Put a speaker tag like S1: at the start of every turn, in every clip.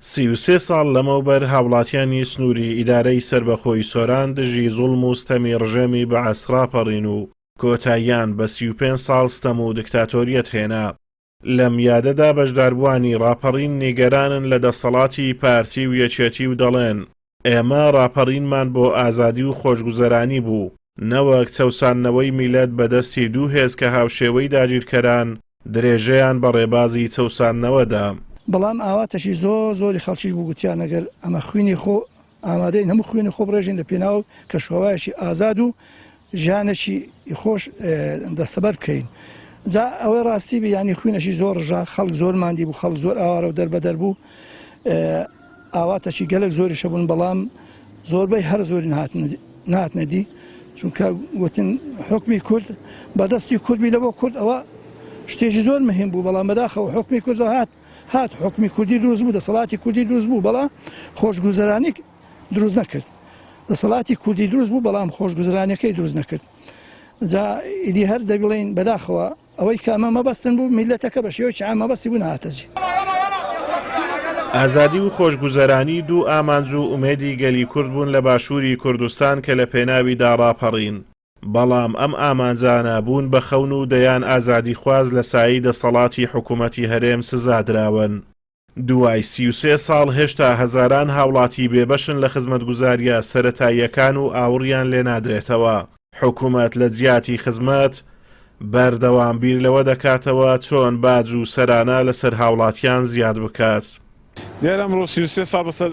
S1: 33 ساڵ لەمەوبەر هاوڵاتیانی سنووری ئیدارەی سەربەخۆی سۆران دژی زوڵم و ستەمی ڕژێمی بەعس ڕاپەڕین و کۆتاییان بە 35 ساڵ ستەم و دکتاتۆریەت هێنا. لەم یادەدا بەشداربووانی ڕاپەڕین نیگەرانن لە دەسەڵاتی پارتی و یەکێتی و دەڵێن، ئێمە ڕاپەڕینمان بۆ ئازادی و خۆشگوزەرانی بوو، نەوەک چەوساندنەوەی میللەت بە دەستی دوو هێز کە هاوشێوەی داگیرکەران درێژەیان بە ڕێبازی چەوساندنەوە دا.
S2: بەڵام ئاواتەکی زۆر زۆری خەڵکیش بوو گوتیان ئەگەر ئەمە خوینی خۆ ئامادەین هەموو خوێنی خۆ بڕێژین لە پێناو کەشوهەوایەکی ئازاد و ژیانێکی خۆش دەستەبەر بکەین جا ئەوەی ڕاستی بی ینی خوینەشی زۆر ڕژا خەڵک زۆر مادی بوو خەڵک زۆر ئاوارە و دەربەدەر بوو ئاواتەکی گەلک زۆریشە بوون بەڵام زۆربەی هەر زۆری نهاتنە دی چونکە گوتن حکمی کورد بەدەستی کوردبی لە بۆ کورد ئەوە شتێکی زۆر مهم بوو بەڵام بەداخەوە حکمی کورد هات هات حکمی کوردی دروست بوو دەسەڵاتی کوردی دروست بوو بەڵام خۆشگوزەرانی دروست نەکرد دەسەڵاتی کوردی دروست بوو بەڵام خۆشگوزرانەکەی دروست نەکرد جا ئیدی هەر دەبڵین بەداخەوە ئەوەی کە ئەمە مەبەستن بوو میلەتەکە بە شێوەیەکی عام مەبەستی بوو نەهاتە جی.
S1: ئازادی و خۆشگوزەرانی دوو ئامانج و ئومێدی گەلی کورد بوون لە باشووری کوردستان کە لە پێناویدا ڕاپەڕین، بەڵام ئەم ئامانجانە بوون بە خەون و دەیان ئازادیخواز لە سایەی دەسەڵاتی حکومەتی هەرێم سزادراون. دوای 33 ساڵ هێشتا هەزاران هاوڵاتی بێبەشن لە خزمەتگوزارییە سەرەتاییەکان و ئاوڕیان لێنادرێتەوە. حکومەت لە جیاتی خزمەت، بەردەوام بیر لەوە دەکاتەوە چۆن باج و سەرانە لەسەر هاوڵاتیان زیاد بکات.
S3: دیارە ئەمڕۆ 33 ساڵ بەسەر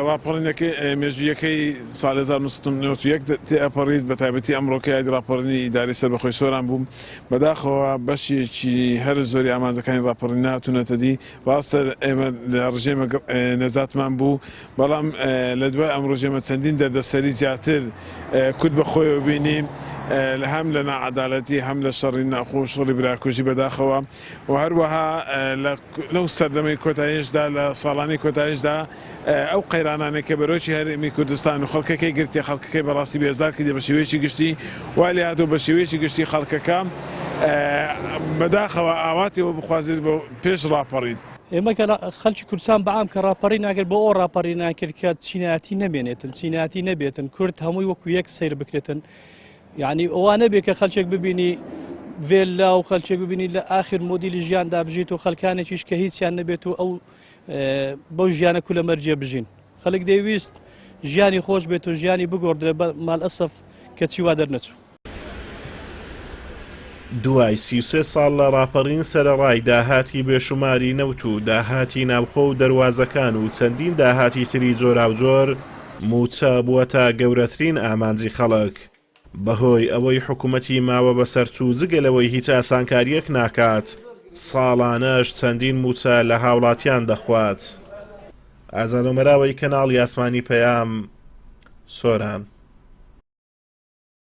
S3: ڕاپەڕینەکەی مێژوویەکەی ساڵی 1991 تێئەپەڕیت بە تایبەتی ئەمڕۆ کە یادی ڕاپەڕینی ئیدارەی سەربەخۆی سۆران بوو بەداخەوە بەشێکی هەرە زۆری ئامانجەکانی ڕاپەڕین نەهاتوونەتە دی ڕاستە ئێمە لە ڕژێمە نەجاتمان بوو بەڵام لە دوای ئەم ڕژێمە چەندین دەردەسەری زیاتر کورد بە خۆیەوە بینی لە هەم لە ناعەدالەتی هەم لە شەڕی ناخۆ و شەڕی براکوژی بەداخەوە و هەروەها لەو سەردەمەی کۆتاییشدا لە ساڵانی کۆتاییشدا ئەو قەیرانانەی کە بەرۆکی هەرێمی کوردستان و خەڵکەکەی گرتیە خەڵکەکەی بەڕاستی بێزار کردیە بە شێوەیەکی گشتی وای لێهاتووە بە شێوەیەکی گشتی خەڵکەکە بەداخەوە ئاواتی ئەوە بخوازێت بۆ پێش ڕاپەڕین.
S4: ئێمە کە خەڵکی کوردستان بە عام کە ڕاپەڕین ناکرد بۆ ئەو ڕاپەڕین ناکرد کە چینایەتی نەمێنێتن چینایەتی نەبێتن کورد هەمووی وەکو یەک سەیر بکرێتن یعنی ئەوە نەبێت کە خەلکێک ببینی ڤێللا و خەلکێک ببینی لە ئاخر مۆدیلی ژیاندا بژیت و خەلکانێکیش کە هیچیان نەبێت و ئەو بەو ژیانە کولە مەرجێ بژین خەلک دەیویست ژیانی خۆش بێت و ژیانی بگۆڕدرێ بە مال ئەسەف کەچی وا دەرنەچوو.
S1: دوای 33 ساڵ لە ڕاپەڕین سەرەڕای داهاتی بێشوماری نەوت و داهاتی ناوخۆ و دەروازەکان و چەندین داهاتی تری جۆراوجۆر، مووچە بووەتە گەورەترین ئامانجی خەڵک. بەهۆی ئەوەی حکومەتی ماوە بەسەرچوو جگە لەوەی هیچ ئاسانکارییەک ناکات، ساڵانەش چەندین مووچە لە هاوڵاتیان دەخوات. ئازاد ئۆمەراوەی کەناڵی ئاسمانی پەیام، سۆران.